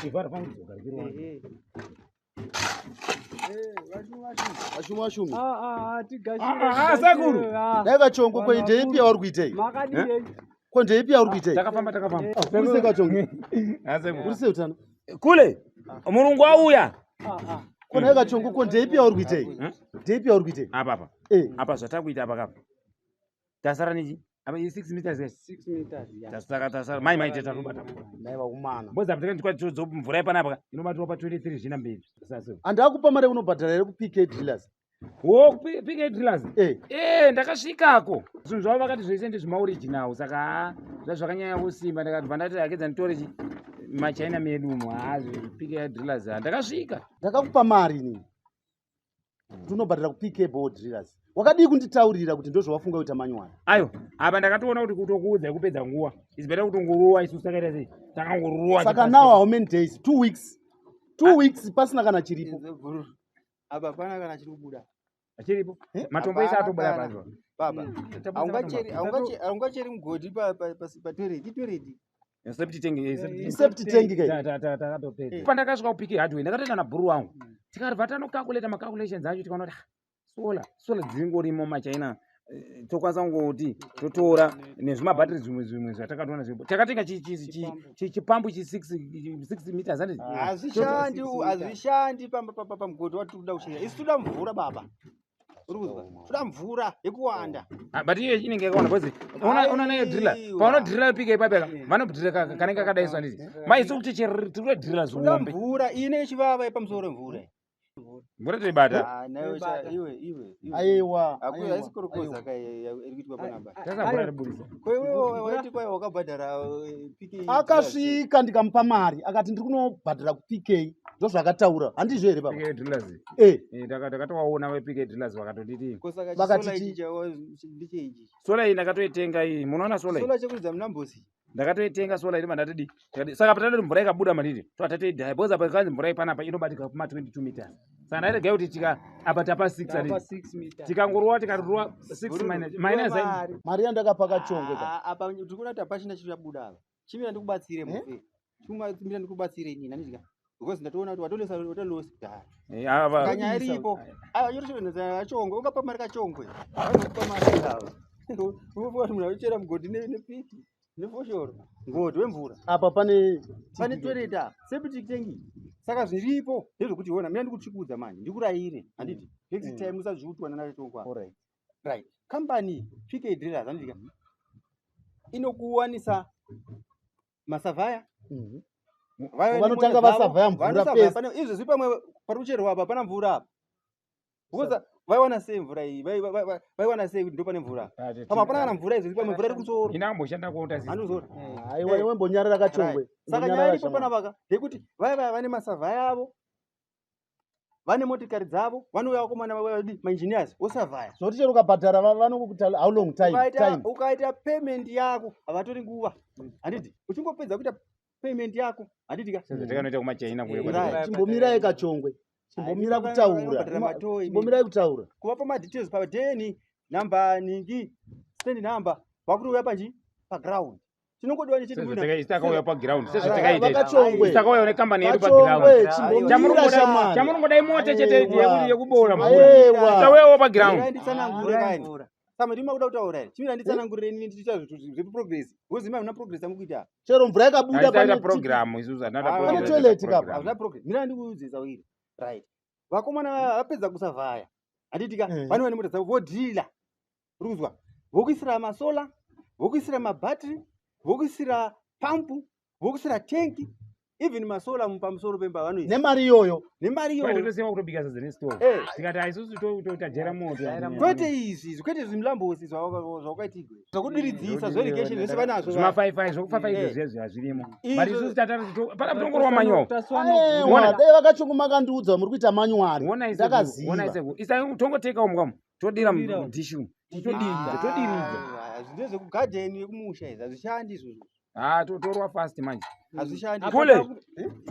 Ivhara pangu dzoka. Vashumi, vashumi. Ah, ah, sekuru. Dai Kachongo, ko ndeipi yauri kuitei? Makadii? Ko ndeipi yauri kuitei? Takafamba, takafamba. Uri sei, Kachongo? Ah, sekuru. Uri sei, utano? Kule murungu auya. Ko nhai Kachongo, ko ndeipi yauri kuitei? Hmm? Ndeipi yauri kuitei? Apa apa. Apa zvatakuita apa kapa, tasara nechi apa i 6 meters guys. 6 meters, yeah. Tasara, tasara mai mai teta tobata mvura. Nhai vakumana. Mbozi apa takati mvura ipanapa inobatirwa pa 23 zvina mberi sase. Handakupa mari yekunobhadhara here kuPK Drillers? Wo PK Drillers? Eh. Eh, ndakasvikako, zvinhu zvavo vakati zvese ndezvemaoriginal, saka ha, zvakanyanya kusimba. Ndakabva ndati akedza nditore chi machina medu umo. Ha, PK Drillers, ha, ndakasvika. Ndakakupa mari inini kuti unobhadhara kuPK Ball Drillers. Wakadii kunditaurira kuti ndozvawafunga kuita manywana? Ayo, apa ndakatoona kuti kutokuudza kupedza nguva, is better kutongorowa. Isusu takaita sei, takangorowa. Saka now how many days? 2 weeks, 2 weeks pasina kana chiripo. Apa hapana kana chiri kubuda. Chiripo. Eh? Matombo ese Hapana atobuda kana. panzwa. Baba, haungacheri mugodhi patoilet, itoilet. Septic tank. Septic tank kai. Takatopedza. Pandakasvika kuPK Hardware, ndakatoenda nabhuru wangu, tikabva tanocalculata macalculations acho, tikaona kuti ah, solar dzingorimo machina, tokwanisa kungoti totora nezvimabhatiri zvimwe zvimwe zvatakatoona zviripo. Takatenga chipambu chi 6 meters, handiti? Hazvishandi, hazvishandi pamugodhi watiri kuda kuchera. Isu toda mvura, baba, uri kuzwa? Toda mvura yekuwanda. Ah, but iyo inenge yakaona because ona nayo driller, paunodrilla pika ipapo vanodrilla kanenge kakadaiswa, handiti? Maiso kuti tiri kudrilla Toda zviombe. mvura ine chivava yepamusoro, mvura. Mvura toibata. Ah, nayo iwe, iwe, iwe. Aiwa. Haisi korokoza ka iri kuitwa panapa. Tasabvura riburisa. Ko iwewe waiti kwai wakabhadhara PK? Akasvika, ndikamupa mari, akati ndiri kunobhadhara kuPK. Ndozvaakataura, handizvo here, baba? PK Drillers. Eh. Takatovaona vePK Drillers, vakatotiti Ko saka Vakati chisolar ichi ndecheichi? Solar iyi ndakatoitenga iyi, munoona solar iyi? Solar chekuridza munambosi. Ndakatoitenga solar iri mandatidi. Saka patadoti mvura ikabuda manditi toatatoidhaya, because apa kanzi mvura ipanapa inobatika kuma 22 meters, saka ndairegai kuti tika apa tapa 6, Tapa handiti? 6 meters. Tikangorowa, tikarova 6 minus. Mari yandakapa Kachongwe ka. Ah, apa tiri kuona kuti hapachina chichabuda apa. Chimira ndikubatsire, mufe. Chimira ndikubatsire inini, handidya, because ndatoona kuti watolesa, watolosi kudhara. Ava Kanyaya iripo aiwa, chotoshevenesa Kachongwe. Ungapa mari Kachongwe? Vanokupa mari ava, unofunga kuti munhu anochera mugodhi nepiki nefoshoro, ngodhi wemvura? Apa pane Pane toilet apa, septic tank. Saka zviripo ndezvekuti ona, mina ndikuchikuudza manje, ndikurayire, handiti? Next time usazviutwa nanaChongwe apa. Alright. Right, company PK Drillers, handiti, inokuwanisa masurveyor. Vanotanga vasavhaya mvura pese. Izvezvi pamwe pari kucherwa apa hapana mvura apa, because vaiwana sei mvura iyi? Vaiwana sei kuti ndo pane mvura? Pamwe hapana kana mvura izvezvi, pamwe mvura iri kumusoro. Inamboshanda kuota. Handizona. Aiwa, iwe mbonyarara, Kachongwe. Saka nyaya iripo panapa ka ndekuti vaya vaya vane masurveyor avo, vane motikari dzavo, vanouya vakomana vadi maengineers vosavhaya. Zvoti chero ukabhadhara, vanokuta how long time? Time. Ukaita payment yako havatori nguva, handiti? Uchingopedza kuita payment yako, handiti ka? Sezvatakanoita kumachina kuya. Right. Chimbomirai, Kachongwe, chimbomira kutaura. Vanobhadhara matoi. Chimbomirai kutaura. Kuvapa madetails padeni namba ningi stand number, vakutouya panji paground. Chinongodiwa Sezvatakaita paground, sezvatakaita. Vakachongwe. Takauya nekambani yedu Kachongwe, paground. chimbomira shamwari. Chamunongoda imota chete Aiwa. yekuboora mvura. Aiwa. Tauyawo paground. Nditsanangure kaini, saka ndima kuda kutaura here? Chimira nditsanangurire inini, tichiita zveprogress, because imi hamuna progress amukuita. Chero mvura ikabuda Taita pane program isusu hatina. Ah, pane toilet kapa. Hazvina progress. Mira ndikuudze zawiri. Right, vakomana vapedza kusavhaya, handiti ka? Vanouya nemota dzavo, vodhila, uri kuzwa? Vokuisira masolar, vokuisira mabhatiri, vokuisira pampu, vokuisira tenki, even masolar pamusoro pemba vanoisa. Nemari iyoyo? Nemari iyoyo. Tosiya kutobika sadza nestove. Tikati isusu totajera moto. Kwete izvi izvi, kwete zvimilambosi zvawakaitigwe zvokudiridzisa, zveirrigation zvese vanazvo. Zvimafaifai zvokufafaidza zviya zviya zvirimo, but isusu pana kutongorwa manyowa. Aiwa, dai Vakachongwe makandiudza muri kuita manual, Ona. ndakaziva. Isa tongoteka umu todira mudhishi umu, todiridza, todiridza. Ndezvekugadheni yekumusha izvi, hazvishandi izvozvo. Ha, torwa fast manje. Hazvishandi. Kule.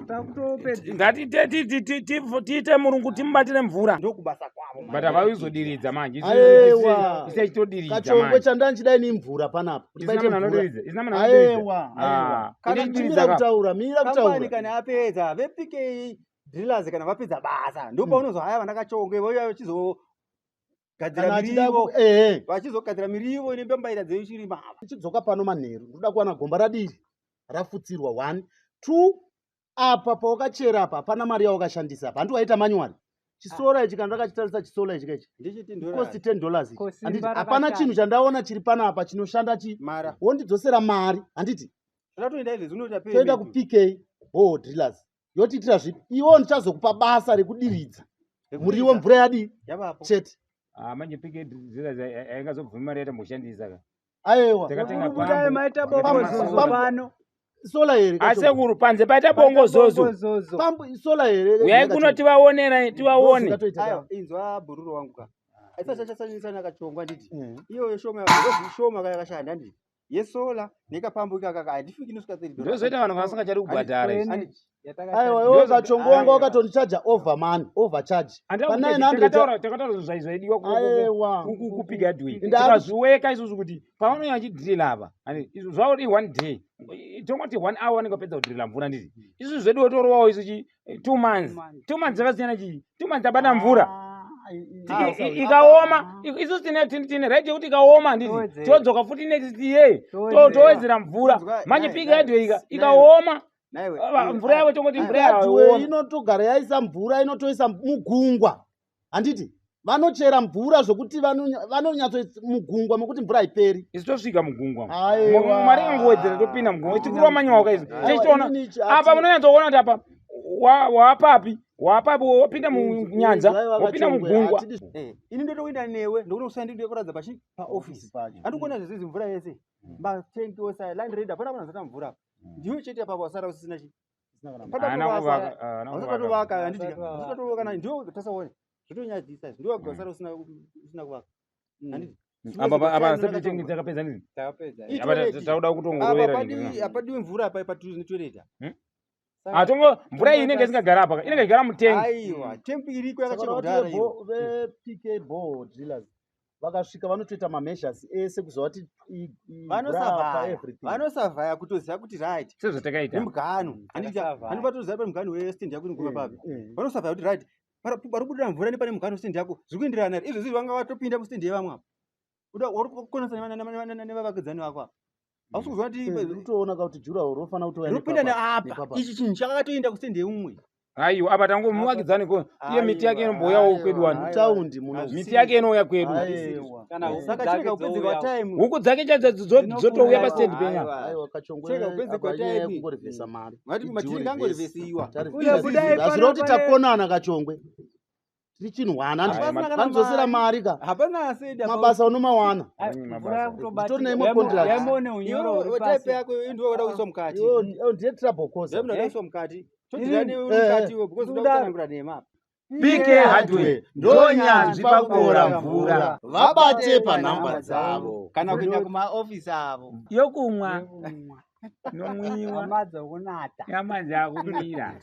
Takutopedza. Ngati tiite murungu timubatire mvura. Ndokubasa kwavo. But havaizodiridza manje. Aiwa. Isachitodiridza Kachongwe manje. chandanchidai ni mvura panapa kuti Isina paite munhu mvura. anodiridza. Isina munhu anodiridza. Aiwa, aiwa. Ah, Kana inodiridza Mira ka. kutaura, mira Kambani kutaura. kana apedza vePK drillers kana vapedza basa ndopaunozwa vana Kachongwe vouya vachizogadzira Kana achida mirivo ehe. vachizogadzira mirivo nembambaira dzechirima apa. Tichidzoka pano manheru ndoda kuwana gomba radii rafutsirwa 1 2 apa pawakachera apa hapana mari yawakashandisa apa handi waita manual chisora ichi kana ndakachitarisa chisora ichi kaichi Ndichiti cost 10 dollars ichi. Ko simba Handiti hapana rakashanda. chinhu chandaona chiri panapa chinoshanda chi mara wondidzosera mari handiti zvatoenda izvezvi unoita toenda kuPK borehole drillers yotiitira zvipi iwo ndichazokupa basa rekudiridza muriwo mvura yadii yavapo chete. Ah, manje PK drillers haingazobvumi mari yatamboshandisa ka. Aiwa. Takatenga Budai pambu. maita Takatenga bongozozo masola. pano. Sola here Kachongwe? Asekuru panze paita bongozozo. Bongozozo. Pambu sola here? Uyai kuno tivaonera tivaone. Aiwa, inzwa bhururu wangu ka aisachachasanyisana Kachongwe handiti Mm. iyoyo shoma shoma ka yakashanda handiti yesola nekapambu ikakaka handifiki inosvika 30 dollars. Ndozoita vanhu vasingachadi kubhadhara izvi. Handiti. Aiwa, iwe Kachongwe wanga wakatonichaja over money, overcharge Handina pa kuti 900. Takataura zvinhu zvaidiwa Aiwa. kuPK Hardware. Tikazviweka isusu kuti pavanouya vachidhirila apa handiti izvo zvavo i one day, tongoti one hour vanenge vapedza kudhirila mvura handiti isusu zvedu wotorowawo isu chi 2 months, 2 months zvakasiyana chii? 2 months tabata mvura. Ikaoma isusu tine right yekuti ikaoma handiti Towedzera. todzoka futi next year Towedzera. towedzera mvura. Inzwa, Manje nai, PK nai, Hardware nai. ikaoma Naiwe, mvura yavo tongoti mvura Hardware yavo inotogara yaisa mvura, inotoisa mugungwa handiti vanochera mvura zvokuti vanonyatso mugungwa mekuti mvura haiperi. Isu tosvika mugungwa. Aiwa. Mari ingangowedzera topinda mugungwa tikurova manyoka izvi. Aiwa, Tichitoona inini apa munonyatsoona kuti apa waapapi waapapi wopinda munyanza Aiwa, wopinda Kachongwe, mugungwa. Ini ndotokuenda newe ndokunokusanda ndokuratidza pachi paofisi. Pacho. Handikuona zvezvezi mvura yese matengi ose aya Land Raider hapana vanhu vasina mvura apa ndiyo chete apa wasara usisina chi Haana kuvaka, haana hausati kuvaka. watovaka handiti. Hausati wavaka. Hausati watovaka ndiyo tasaone zvotonyadzisa izvi ndiyo wasara usina kuvaka handiti. Apa septic tank dzakapedza nini? Takapedza. I- Apa Toilet. tauda Apa kutongorovera. hapadiwi mvura apa padhuze netoilet. Atongo mvura iyi inenge isingagara apa, inenge ichigara mutengi. Aiwa, tempi iriko Saka yakachekwa vati kudhara iyo. vePK borehole drillers vakasvika vanotoita mameasures ese kuzova kuti mvura apa, Vanosavhaya everything. vanosavhaya kutoziva kuti right Sezvatakaita. nemugano handiti. Takasavhaya. Handipatoziva pane mugano westand yako inoguma papi. Vanosavhaya kuti right pari kubudira mvura nepane mugano westand yako zviri kuenderana here izvozvi vanga vatopinda mustand yevamwe apa uda uri kukonesa nevavakidzani vako apa hausi kuziva kuti Ndiri kutoona ka kuti durawall rofanira kutouya rinopinda nepapa, neapa. nepapa. Ichi chinhu chakatoenda kustand yeumwe. Aiwa, apa tango muvakidzani ko iye miti yake inombouyawo kwedu wani. Mutaundi muno. Miti yake inouya kwedu. Aiwa. Kana huku Saka dzake chirega kupedzerwa dzouyawo. time. Huku dzake chadzo dzotouya pastendi penya. Aiwa. Aiwa, Kachongwe, Chega kupedza apa kwa inyaya time. yekungorevhesa mari. Ngati Idiwe matiri reverse. ngangorevhesiwa. Uye budai Hazvina kuti pano takonana Kachongwe tiri chinhu hwana Aiwa, handiti vandidzosera mari ka Hapana asedi. mabasa unomawana. Ai, Mabasa. mvura yakutobatika. Nditori neimwe contract. Yaimone unyoro uri Iwe pasi. type yako ndiwe wada kuiswa mukati. Iwe ndiye trouble causer. Ndiwe kuiswa mukati. Ini- Todhira newe uri mukati iwe because unoda kutsanangura nema. PK Hardware ndonyanzvi pakuora mvura. Vabate panhamba dzavo. Kana kuenda kumaofisi avo. Yokumwa Yekumwa. nomwiwa. Hama dzokunata. Nyama dzakumwira.